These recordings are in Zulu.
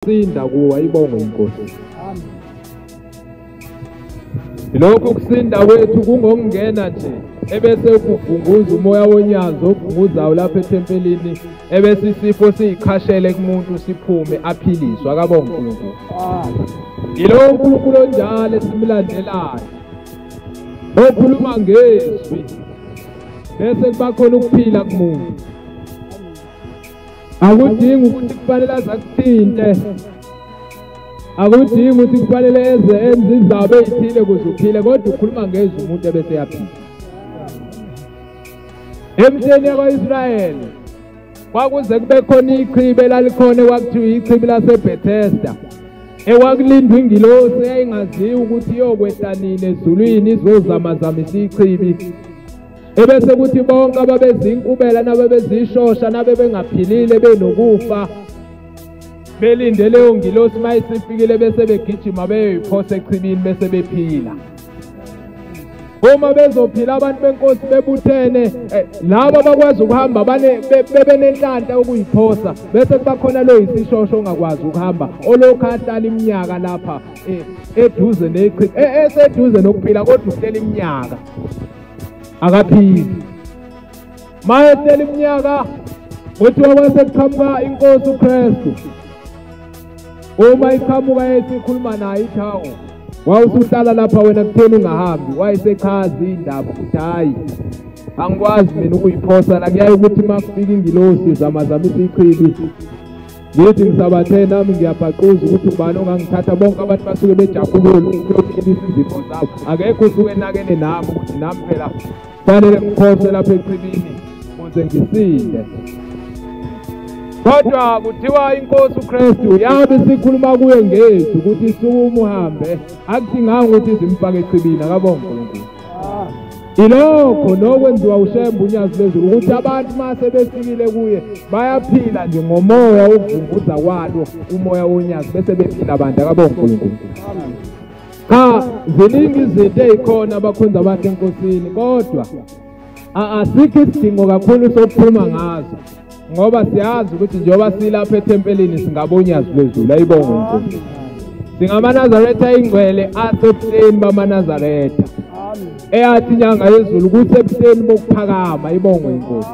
Sinda kuwa ibongo inkosi. Lokhu kusinda kwethu kungokungena nje ebese kuvunguza umoya wonyazi ovunguzayo lapha ethempelini, ebese isifo siyikhashele kumuntu siphume aphiliswe. Akabonge uNkulunkulu. Yilowo uNkulunkulu onjalo esimlandelayo, okhuluma ngezwi bese kuba khona ukuphila kumuntu. Akudingi ukuthi kufanele aze akuthinte, akudingi ukuthi kufanele eze enze izaba ey'thile ukuze uphile, kodwa ukhuluma ngezwi umuntu ebese eyaphila. Emhleni yakwa-Israyeli kwakuze kube khona ichibi elalikhona ekwakuthiwa ichibi laseBethesda, ekwakulindwa ingilosi eyayingaziwa ukuthi iyokwehla nini ezulwini izozamazamisa ichibi. Ebese kuthi bonke ababezinkubela nababezishosha nabebengaphilile benokufa belinde leyo ngilosi, mayisifikile bese begijima beyoyiphosa echibini bese bephila. Uma bezophila abantu benkosi bebuthene, labo abakwazi ukuhamba bebe nenhlanhla ukuyiphosa, bese kuba khona lo yisishosho ongakwazi ukuhamba olokhu ahlala iminyaka lapha eduze nechibi, eseduze nokuphila kodwa uhleli iminyaka akaphili. Mayehleli iminyaka kuthiwa kwase kuqhamuka inkosi uKristu. Uma iqhamuka yethi ikhuluma naye ithi hawu, wawusuhlala lapha wena kutheni ungahambi? Wayesechaza indaba ukuthi hayi, angikwazi mina ukuyiphosa la, kuyaye ukuthi uma kufika ingilosi zamazamisa ichibi ngithi ngisabathe nami ngiyabhaquza ukuthi ubani ongangithatha. Bonke abantu basuke bejabulile ukuyophilisa izifo zabo, akekho usuke enakene nami ukuthi nami phela kufanele ngiphose lapha echibini ukuze ngisinde. Kodwa kuthiwa inkosi uKristu yabe sikhuluma kuye ngezwi ukuthi sukuma uhambe, akudinganga ukuthi zimfake echibini. Akabonge uNkulunkulu. Ilokho nokwenziwa uShembe uNyazi lwezulu ukuthi abantu mase befikile kuye bayaphila nje ngomoya wokuvunguza kwalo umoya wonyazi, bese bephila abantu. Akabonge uNkulunkulu. Cha, ziningi izinto ey'khona abakhonza abantu enkosini, kodwa asikho isidingo kakhulu sokuphuma ngazo, ngoba siyazi ukuthi njengoba silapha ethempelini singabonyazi lwezulu. Ayibonge uNkulunkulu. SingamaNazaretha ayingcwele asebuhleni bamaNazaretha, eyathi inyanga yezulu ukuthi ebuhleni bokuphakama. Ibongwe inkosi.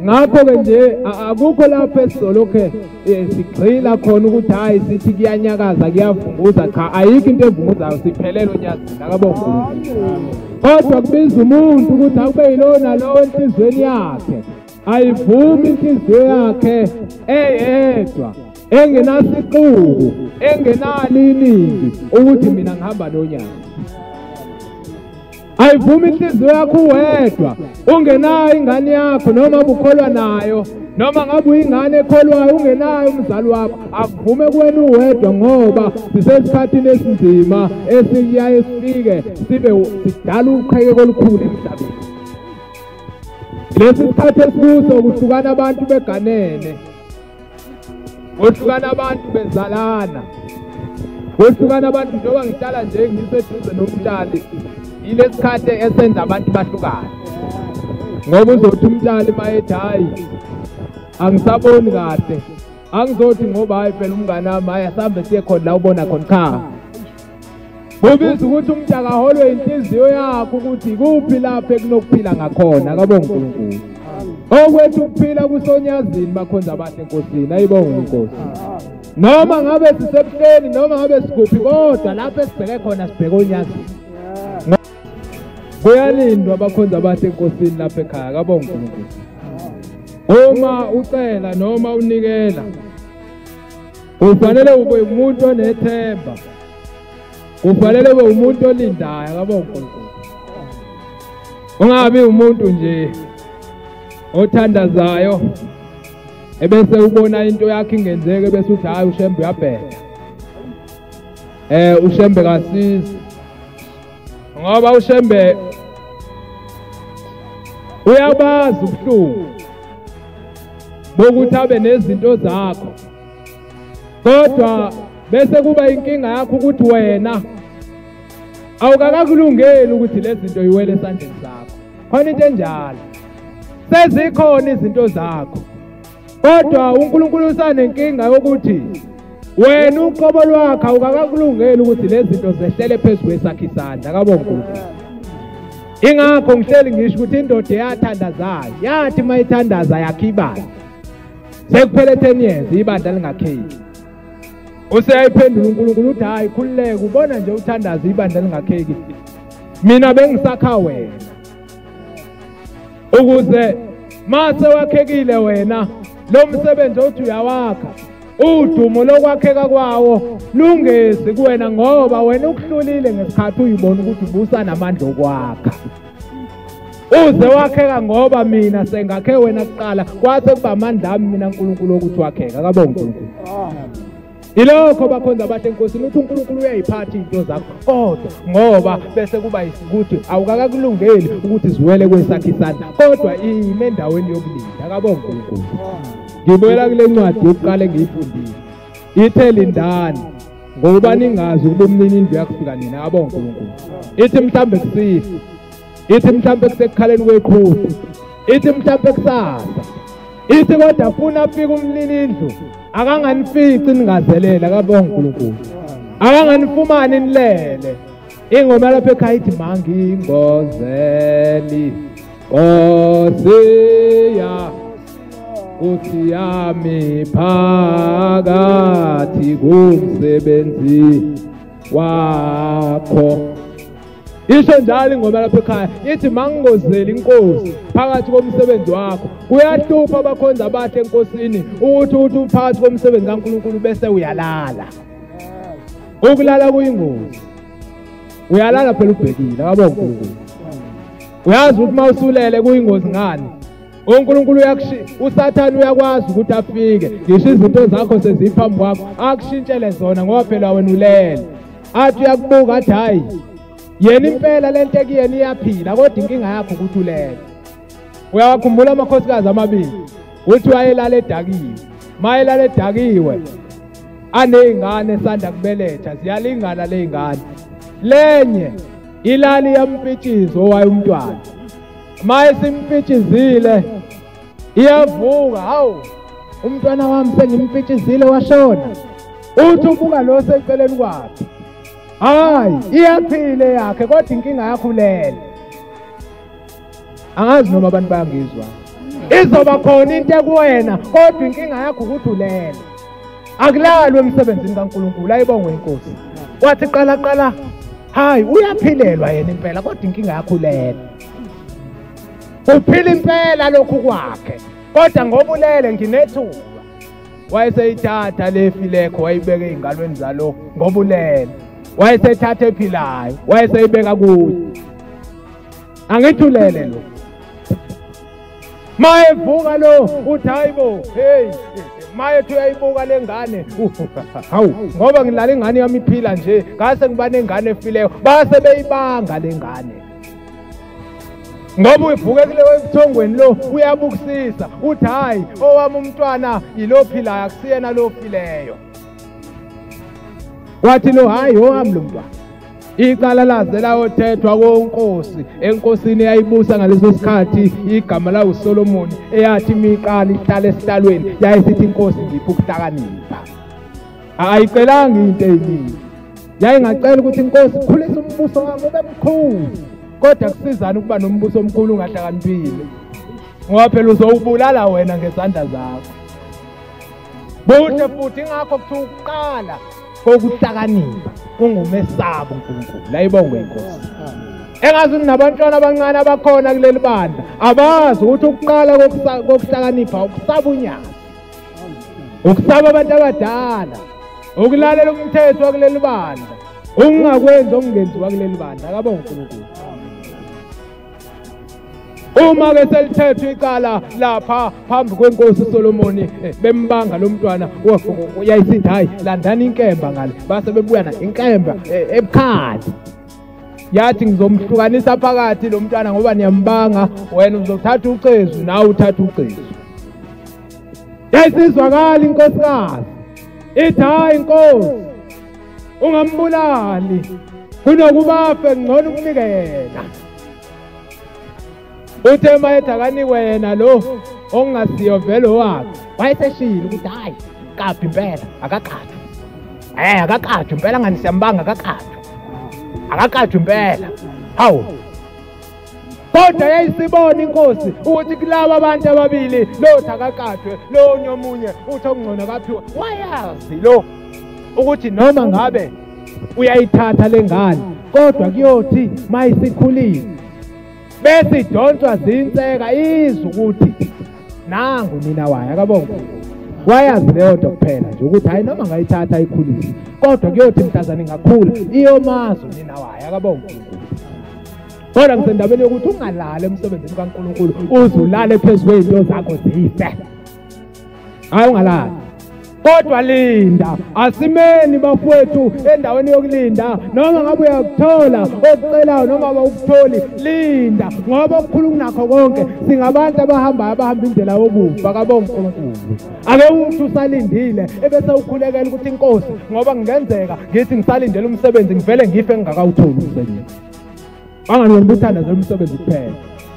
Ngakho-ke nje akukho lapho esizolokhe sigxila khona ukuthi hhayi sithi kuyanyakaza kuyavunguza. Cha, ayikho into evunguzayo, siphelele onyazini. Akabonge uNkulunkulu. Kodwa kubiza umuntu ukuthi akube yilowo nalowo enhliziyweni yakhe, ayivumi inhliziyo yakhe eyedwa engenasiqubu engenalo iningi ukuthi mina ngihamba nonyazi. Ayivumi inhliziyo yakho uwedwa ungenayo ingane yakho, noma ubukholwa nayo, noma ngabe uyingane ekholwayo ungenayo umzali wakho, akuvume kuwena uwedwa, ngoba sisesikhathini esinzima esiyaye sifike sibe sidala uqhekeko olukhulu emhlabeni. Lesi sikhathi esikuso kuhlukana abantu beganene, kuhlukana abantu bezalana, kuhlukana abantu. Njengoba ngihlala nje ngiseduze nomtshali, ilesikhathi esenza abantu bahlukane, ngoba uzothi umtshali mayethi hayi angisaboni kahle, angizothi ngoba hayi phela umngane wami hayi asambe siye khona la ubona khona. Cha, kubiza ukuthi umuntu akaholwe inhliziyo yakho ukuthi kuphi lapho ekunokuphila ngakhona. Akabonge uNkulunkulu. Okwethu ukuphila kusonyazini bakhonza abahle enkosini. Ayibonge inkosi. Noma ngabe sisebuhleni noma ngabe sikuphi, kodwa lapho esibheke khona sibheke onyazini. Kuyalindwa abakhonza abahle enkosini lapha ekhaya. Akabonge uNkulunkulu. Uma ucela noma unikela, kufanele ube umuntu onethemba, kufanele ube umuntu olindayo. Akabonge uNkulunkulu. Ungabi umuntu nje othandazayo ebese ubona into yakhe ingenzeke bese uthi hayi uShembe uyabheka, uShembe kasizi, ngoba uShembe uyabazi ubuhlungu bokuthi abe nezinto zakho, kodwa bese kuba inkinga yakho ukuthi wena awukakakulungeli ukuthi lezi zinto iwele esandleni sakho. Khona into enjalo, sezikhona izinto zakho, kodwa uNkulunkulu usanenkinga yokuthi Wena uqobo lwakho awukakakulungeli ukuthi lezi zinto zehlele phezu kwesakhe isandla. Akabonge uNkulunkulu. Ingakho ngihleli ngisho ukuthi indoda eyathandazayo yathi mayithandaza yakhe ibandla, sekuphele 10 years ibandla lingakheki. Useyayiphendula uNkulunkulu uthi hayi khululeka, ubona nje uthandaza ibandla lingakheki, mina bengisakha wena ukuze mase wakhekile wena lo msebenzi othi uyawakha udumo lokwakheka kwawo lungezi kuwena, ngoba wena ukuhlulile ngesikhathi uyibona ukuthi ubusa namandla okwakha. Uze wakheka ngoba mina sengakhe wena kuqala, kwase kuba amandla ami mina uNkulunkulu ukuthi wakheka. Akabonge uNkulunkulu. Ilokho bakhonza abahle enkosini, uthi uNkulunkulu uyayiphatha izinto zakho, kodwa ngoba bese kuba ukuthi awukakakulungeli ukuthi ziwele kwesakhe isandla, kodwa ime endaweni yokulinda. Akabonge uNkulunkulu. Ngibuyela kule ncwadi yokuqala engiyifundile, ithe lindani ngoba ningazi ukuba umnini indlu yakufika nini. Akabonge uNkulunkulu. Ithi mhlambe kusihlwa, ithi mhlambe kusekukhaleni kweqhude, ithi mhlambe kusasa, ithi kodwa funa afike umnini indlu akanganifici ningazelele. Akabonge uNkulunkulu. Akanganifumani nilele. Ingoma lapha ekhaya ithi mangingozeli Nkosi ya Nkosi yami phakathi kumsebenzi wakho. Isho njalo ingoma lapha ekhaya ithi mangingozeli inkosi phakathi komsebenzi wakho. Kuyahlupha abakhonza abahle enkosini ukuthi uthi uphakathi komsebenzi kaNkulunkulu bese uyalala. Ukulala kuyingozi. Uyalala phela ubhekile. Akabonge uNkulunkulu. Uyazi ukuthi mawusulele kuyingozi ngani? uNkulunkulu uSathane uyakwazi ukuthi afike ngisho izinto zakho seziphambi kwakho akushintshele zona, ngoba phela wena ulele. Athi uyakubuka athi hayi yena impela lento ekuyena iyaphila, kodwa inkinga yakho ukuthi ulele. Uyawakhumbula amakhosikazi amabili uthi wayelala edakiwe, mayelala edakiwe aney'ngane esanda kubeletha, ziyalingana ley'ngane. Lenye ilali yampitshizo owaye umntwana, maye simpitshizile iyavuka, hawu umntwana wami sengimpitshizile washona. Uthi ubuka lo seceleni kwakhe, hayi iyaphila yakhe, kodwa inkinga yakho ulele. Angazi noma abantu bayangizwa. Izoba khona into ekuwena, kodwa inkinga yakho ukuthi ulele. Akulalwe emsebenzini kaNkulunkulu. Ayibongwe inkosi. Wathi qala qala, hayi uyaphilelwa yena impela, kodwa inkinga yakho ulele. Uphila impela lokhu kwakhe, kodwa ngoba ulele nginethuba. Wayeseyithatha lefilekho wayibeka ey'ngalweni zalo ngoba ulele. Wayesethatha ephilayo wayeseyibeka kuye. Angithi ulele lo. Mayevuka lo uthi hayibo, hey mayethi uyayibuka le ngane, hawu ngoba ngilala ingane yami iphila nje, ngase ngiba nengane efileyo. Base beyibanga le ngane ngoba uyivuke kule ebuthongweni lo uyabukusisa, uthi hayi owami umntwana yilo philayo akusiyena lo fileyo. Wathi lo hayi owami lo mntwana. Icala laze layothethwa konkosi, enkosini eyayibusa ngaleso sikhathi igama lawo uSolomoni, eyathi imiqala ihlale esihlalweni, yayisithi inkosi ngipha ukuhlakanipha. Ayicelanga into eyiningi, yayingacela ukuthi inkosi khulisa umbuso wami ube mkhulu, kodwa kusizana ukuba nombuso omkhulu ungahlakaniphile, ngoba phela uzowubulala wena ngezandla zakho. Buhle futhi ingakho kuthiwa ukuqala kokuhlakanipha kungumesaba uNkulunkulu. Ayibongwe inkosi. Engazi nabantwana abancane abakhona kuleli bandla abazi ukuthi ukuqala kokuhlakanipha ukusaba unyazi, ukusaba abantu abadala, ukulalela umthetho wakuleli bandla, ungakwenzi okungenziwa kuleli bandla. Akabonge uNkulunkulu. Uma ke selithethwe icala lapha phambi kwenkosi Solomoni, bembanga lo mntwana, uyayisithi hayi landani inkemba ngale, base bebuya na inkemba ebukhali. Yathi ngizomhlukanisa phakathi lo mntwana ngoba niyambanga, wena uzothatha ucezu nawe uthatha ucezu. Yayisizwakala inkosikazi ithi hayi inkosi ungambulali, kunokuba afe ngcono ukunike yena. Uthe mayethi akanikwe yena lo okungasiyo vele wakhe, wayeseshilo ukuthi hayi kaphi impela akaqhathwa. Akakajwe impela ngani siyambanga akakajwe. Akakajwe impela. Hawu. Kodwa yayisibona inkosi ukuthi kulaba abantu ababili lo akakajwe lo omunye uthi okungcono akaphiwe. Wayazi lo ukuthi noma ngabe uyayithatha lengane kodwa kuyothi mayisikhulile bese idonswa zinseka izwe ukuthi nangu nina wayo akabonga. Wayazi leyo nto kuphela nje ukuthi hayi noma ngayithatha ikhulile kodwa kuyothi mhlazane ingakhula iyomazi nina wayo akabonga. Kodwa ngisendabeni yokuthi ungalali emsebenzini kaNkulunkulu uze ulale phezu kwey'nto zakho zife. Hayi ungalali. Kodwa linda, asimeni bafowethu endaweni yokulinda. Noma ngabe uyakuthola okucelayo noma awukutholi, linda ngoba okukhulu kunakho konke singabantu abahambayo abahamba indlela yokufa akabonga uNkulunkulu. Ake uthi usalindile ebese ukhulekela ukuthi inkosi ngoba kungenzeka ngithi ngisalindele umsebenzi ngivele ngife ngingakawutholi umsebenzi. Angani uthandazela umsebenzi kuphela,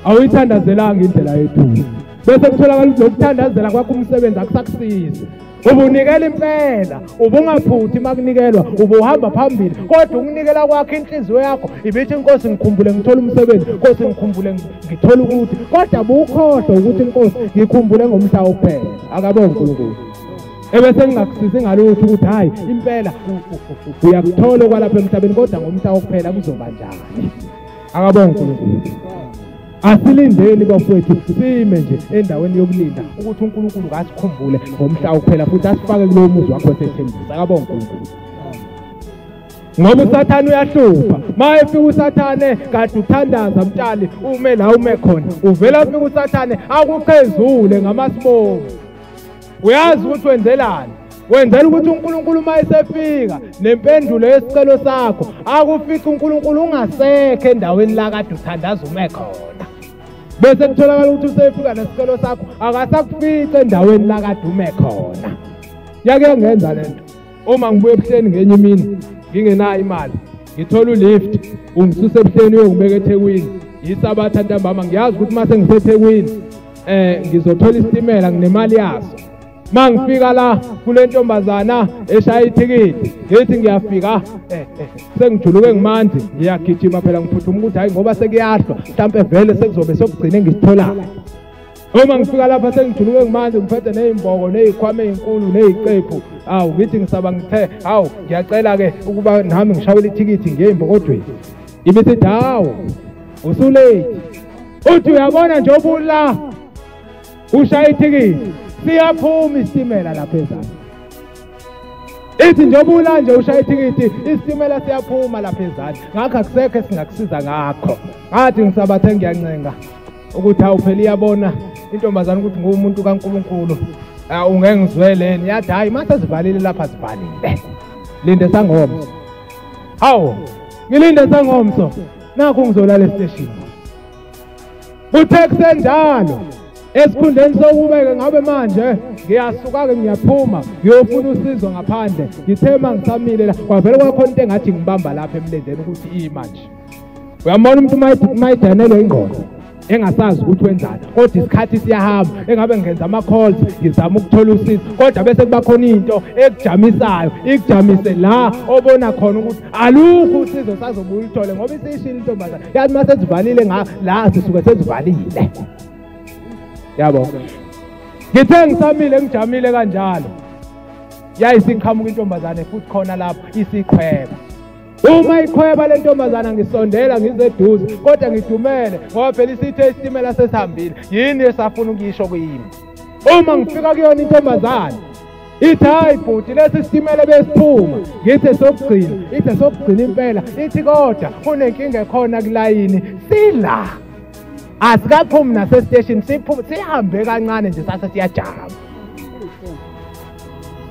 awuyithandazelanga indlela yethu. Bese kutholakala ukuthi ukuthandazela kwakho umsebenzi akusakusizi. Ubunikela impela, ubungaphuthi makunikelwa, ubuhamba phambili, kodwa ukunikela kwakho inhliziyo yakho ibithi inkosi ngikhumbule ngithola umsebenzi, inkosi ngikhumbule ngithola ukuthi, kodwa bukhohlwa ukuthi inkosi ngikhumbule ngomhla wokuphela. Akabonga uNkulunkulu. Ebese ngingakusizi ngalutho ukuthi hayi impela uyakuthola kwalapha emhlabeni kodwa ngomhla wokuphela kuzoba njani. Akabonga uNkulunkulu. Asilindeni bafowethu, sime nje endaweni yokulinda ukuthi uNkulunkulu kasikhumbule ngomhla wokuphela futhi asifake kulowo muzi wakho esethembisa. Akabonga uNkulunkulu. Ngoba uSathane uyahlupha. Ma efika uSathane kade uthandaza mtshali ume la ume khona, uvela afika uSathane akuqhezule ngamasibomu. Uyazi ukuthi wenzelani? Wenzela ukuthi uNkulunkulu uma esefika nempendulo yesicelo sakho akufice uNkulunkulu ungasekho endaweni la kade uthandaza ume khona. Bese kutholakala ukuthi usefika nesicelo sakho akasakufice endaweni la kade ume khona. Yake yangenza lento. Uma ngibuye ebuhleni ngenye imini ngingenayo imali, ngithola ulift ungisuse ebuhleni uyongibeka eThekwini. Yisabatha ntambama, ngiyazi ukuthi mase ngiseThekwini ngizothola isitimela nginemali yaso. Mangifika la kule ntombazana eshaya ithikithi ngithi ngiyafika sengijuluke ngimanzi ngiyagijima phela ngiphuthuma ukuthi hayi ngoba sekuyahlwa mhlambe vele sekuzobe sokugcina ngisithola. Uma ngifika lapha sengijuluke ngimanzi ngiphethe nezimboko nezikhwama ezinkulu neziqephu, awu ngithi ngisaba ngithe awu ngiyacela ke ukuba nami ngishayele ithikithi ngiye embokodweni. Ibithi hawu usulate, uthi uyabona nje obula ushaya ithikithi siyaphuma isitimela lapha ezansi. Ithi njengoba nje ushaya ithikithi isitimela siyaphuma lapha ezansi, ngakho akusekho esingakusiza ngakho. Ngathi ngisabathe ngiyancenga ukuthi hawu phela iyabona intombazana ukuthi ngumuntu kaNkulunkulu, ungeke ngizweleni. Yathi hayi mase sivalile lapha sivalile, linde sangomso. Hawu ngilinde sangomso, nakho ngizolala esiteshini. Kuthe kusenjalo esikhundleni sokubeke ngabe manje ngiyasuka-ke ngiyaphuma ngiyofuna usizo ngaphandle, ngithe uma ngisamile la kwavele kwakhona into engathi ngibamba lapha emlenzeni ukuthi imanje. Uyambona umuntu uma edanelwe ingqondo engasazi ukuthi wenzani, kodwa isikhathi siyahamba, engabe ngenza ama-calls ngizama ukuthola usizo, kodwa bese kuba khona into ekujamisayo, ikujamise la obona khona ukuthi alukho usizo sazobuya ulithole ngoba isishilo intombazane yazi uma sezivalile la sisuke sezivalile. Yabo. Ngithe ngisamile ngijamile kanjalo, yayisiqhamuka intombazane futhi khona lapho isiqhweba. Uma iqhweba le ntombazana ngisondela ngizeduze kodwa ngidumele ngoba phela isithe isitimela sesihambile, yini esafuna ukuyisho kuyimi. Uma ngifika kuyona intombazane ithi hayi bhuti lesi sitimela besiphuma, ngithe sokugcina, ithe sokugcina impela, ithi kodwa kunenkinga ekhona kulayini sila. Asikaphumi nasesiteshini, sihambe kancane nje sase siyajama.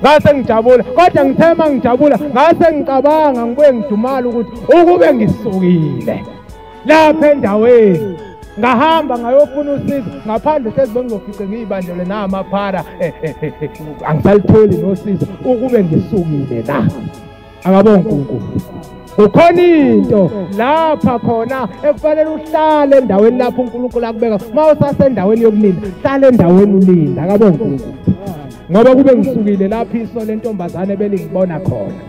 Ngase ngijabula, kodwa ngithe uma ngijabula ngase ngicabanga ngibuye ngidumala ukuthi ukube ngisukile lapha endaweni ngahamba ngayofuna usizo ngaphandle hlezi bengizofice ngiyibanjelwe namaphara, angisalitholi nosizo ukube ngisukile la. Akabonga uNkulunkulu. Kukhona into lapha khona ekufanele uhlale endaweni lapho uNkulunkulu akubeka. Uma usasendaweni yokulinda, hlala endaweni ulinda. Akabonga uNkulunkulu. Ngoba kube ngisukile lapho iso lentombazane belingibona khona.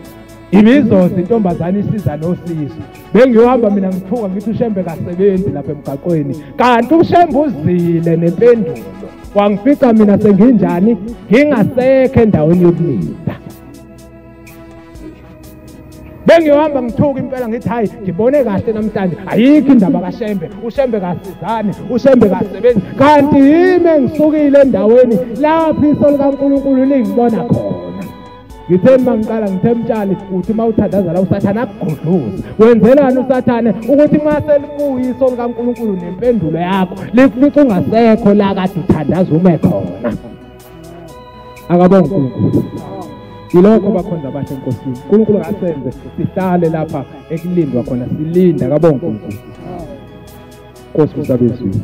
Imizozi intombazane isiza nosizo. Bengiyohamba mina ngithuka ngithi uShembe kasebenzi lapha emgaqweni. Kanti uShembe uzile nempendulo. Wangifica mina senginjani ngingasekho endaweni yokulinda. Bengiyohamba ngithuka impela ngithi hayi ngibone kahle namhlanje ayikho indaba kaShembe, uShembe kasizani, uShembe kasebenzi. Kanti yimi engisukile endaweni lapho iso likaNkulunkulu lingibona khona. Ngithe mangiqala ngithe mtshali uthi mawuthandaza la uSathane akugudluze. Wenzelani uSathane ukuthi mase libuya iso likaNkulunkulu nempendulo yakho likufica ungasekho la kade uthandaza ume khona. Akabonge uNkulunkulu. Yilokho bakhonza abahle enkosini. uNkulunkulu akasenze sihlale lapha ekulindwa khona silinda. Akabonge uNkulunkulu. Nkosi usabezwini.